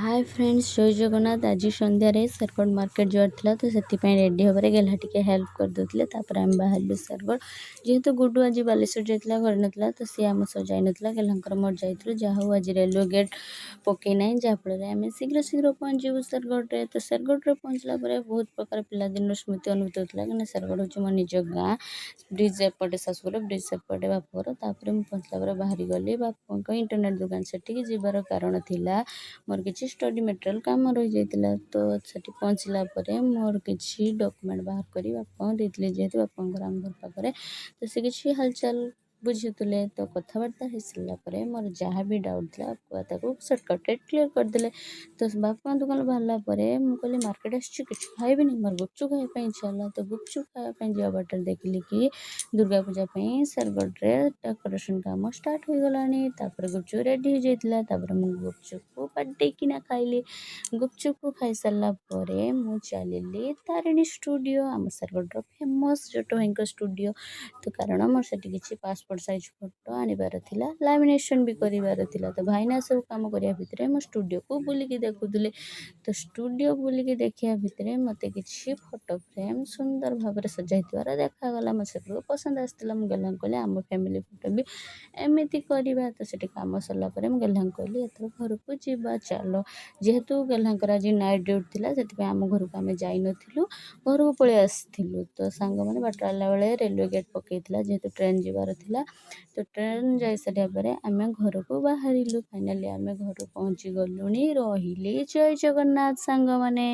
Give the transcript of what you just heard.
ହାଏ friends, ଜୟ ଜଗନ୍ନାଥ। ଆଜି ସନ୍ଧ୍ୟାରେ Shergarh market ଯିବାର ଥିଲା, ତ ସେଥିପାଇଁ ରେଡ଼ି ହେବାରେ ଗେହ୍ଲା ଟିକେ ହେଲ୍ପ କରିଦେଉଥିଲେ। ତାପରେ ଆମେ ବାହାରିଲୁ ଶେରଗଡ଼। ଯେହେତୁ ଗୁଡୁ ଆଜି ବାଲେଶ୍ୱର ଯାଇଥିଲା, ଘରେ ନଥିଲା, ତ ସିଏ ଆମ ସହ ଯାଇନଥିଲା। ଗେହ୍ଲାଙ୍କର ମୋର ଯାଇଥିଲୁ। ଯାହା ହଉ, ଆଜି ରେଲୱେ ଗେଟ୍ ପକେଇ ନାହିଁ, ଯାହାଫଳରେ ଆମେ ଶୀଘ୍ର ଶୀଘ୍ର ପହଞ୍ଚିଯିବୁ ଶେରଗଡ଼ରେ। ତ ଶେରଗଡ଼ରେ ପହଞ୍ଚିଲା ପରେ ବହୁତ ପ୍ରକାର ପିଲାଦିନର ସ୍ମୃତି ଅନୁଭୂତ ହେଉଥିଲା, କାହିଁକିନା ଶେରଗଡ଼ ହେଉଛି ମୋ ନିଜ ଗାଁ। ବ୍ରିଜ୍ ଏପଟେ ଶାଶୁଘର, ବ୍ରିଜ୍ ସେପଟେ ବାପଘର। ତାପରେ ମୁଁ ପହଞ୍ଚିଲା ପରେ ବାହାରି ଗଲି ବାପାଙ୍କ ଇଣ୍ଟରନେଟ୍ ଦୋକାନ। ସେଠିକି ଯିବାର କାରଣ ଥିଲା, ମୋର କିଛି ଷ୍ଟଡ଼ି ମେଟେରିଆଲ୍ କାମ ରହିଯାଇଥିଲା। ତ ସେଠି ପହଞ୍ଚିଲା ପରେ ମୋର କିଛି ଡକୁମେଣ୍ଟ ବାହାର କରି ବାପାଙ୍କୁ ଦେଇଥିଲି। ଯେହେତୁ ବାପାଙ୍କର ଆମ ଘର ପାଖରେ, ତ ସେ କିଛି ହାଲଚାଲ ବୁଝୁଥିଲେ। ତ କଥାବାର୍ତ୍ତା ହେଇସାରିଲା ପରେ ମୋର ଯାହା ବି ଡାଉଟ୍ ଥିଲା, ବାପା ତାକୁ ସର୍ଟକଟ୍ରେ କ୍ଲିୟର୍ କରିଦେଲେ। ତ ବାପାଙ୍କ ଦୋକାନରୁ ବାହାରିଲା ପରେ ମୁଁ କହିଲି, ମାର୍କେଟ ଆସିଛି, କିଛି ଖାଇବିନି? ମୋର ଗୁପଚୁପ୍ ଖାଇବା ପାଇଁ ଇଚ୍ଛା ହେଲା। ତ ଗୁପଚୁପ୍ ଖାଇବା ପାଇଁ ଯିବା ବାଟରେ ଦେଖିଲି କି ଦୁର୍ଗା ପୂଜା ପାଇଁ ଶେରଗଡ଼ରେ ଡେକୋରେସନ୍ କାମ ଷ୍ଟାର୍ଟ ହୋଇଗଲାଣି। ତାପରେ ଗୁପଚୁପ୍ ରେଡ଼ି ହେଇଯାଇଥିଲା। ତାପରେ ମୁଁ ଗୁପଚୁପକୁ ବାଡ଼େଇକିନା ଖାଇଲି। ଗୁପଚୁପକୁ ଖାଇସାରିଲା ପରେ ମୁଁ ଚାଲିଲି ତାରିଣୀ ଷ୍ଟୁଡ଼ିଓ, ଆମ ଶେରଗଡ଼ର ଫେମସ୍ ଜଟ ଭାଇଙ୍କ ଷ୍ଟୁଡ଼ିଓ। ତ କାରଣ ମୋର ସେଠି କିଛି ପାସପୋର୍ଟ ସାଇଜ୍ ଫଟୋ ଆଣିବାର ଥିଲା, ଲାମିନେସନ୍ ବି କରିବାର ଥିଲା। ତ ଭାଇନା ସବୁ କାମ କରିବା ଭିତରେ ମୁଁ ଷ୍ଟୁଡ଼ିଓକୁ ବୁଲିକି ଦେଖୁଥିଲି। ତ ଷ୍ଟୁଡ଼ିଓ ବୁଲିକି ଦେଖିବା ଭିତରେ ମୋତେ କିଛି ଫଟୋ ଫ୍ରେମ୍ ସୁନ୍ଦର ଭାବରେ ସଜା ହେଇଥିବାର ଦେଖାଗଲା। ମୋତେ ସେଗୁଡ଼ିକ ପସନ୍ଦ ଆସିଥିଲା। ମୁଁ ଗେହ୍ଲାଙ୍କୁ କହିଲି, ଆମ ଫ୍ୟାମିଲି ଫଟୋ ବି ଏମିତି କରିବା। ତ ସେଠି କାମ ସରିଲା ପରେ ମୁଁ ଗେହ୍ଲାଙ୍କୁ କହିଲି, ଏଥର ଘରକୁ ଯିବା ଚାଲ। ଯେହେତୁ ଗେହ୍ଲାଙ୍କର ଆଜି ନାଇଟ୍ ଡ୍ୟୁଟି ଥିଲା, ସେଥିପାଇଁ ଆମ ଘରକୁ ଆମେ ଯାଇନଥିଲୁ, ଘରକୁ ପଳେଇ ଆସିଥିଲୁ। ତ ସାଙ୍ଗମାନେ, ବାଟରେ ଆଇଲା ବେଳେ ରେଲୱେ ଗେଟ୍ ପକେଇଥିଲା, ଯେହେତୁ ଟ୍ରେନ୍ ଯିବାର ଥିଲା। ତ ଟ୍ରେନ୍ ଯାଇସାରିବା ପରେ ଆମେ ଘରକୁ ବାହାରିଲୁ। ଫାଇନାଲି ଆମେ ଘରୁ ପହଞ୍ଚି ଗଲୁଣି। ରହିଲି, ଜୟ ଜଗନ୍ନାଥ ସାଙ୍ଗମାନେ।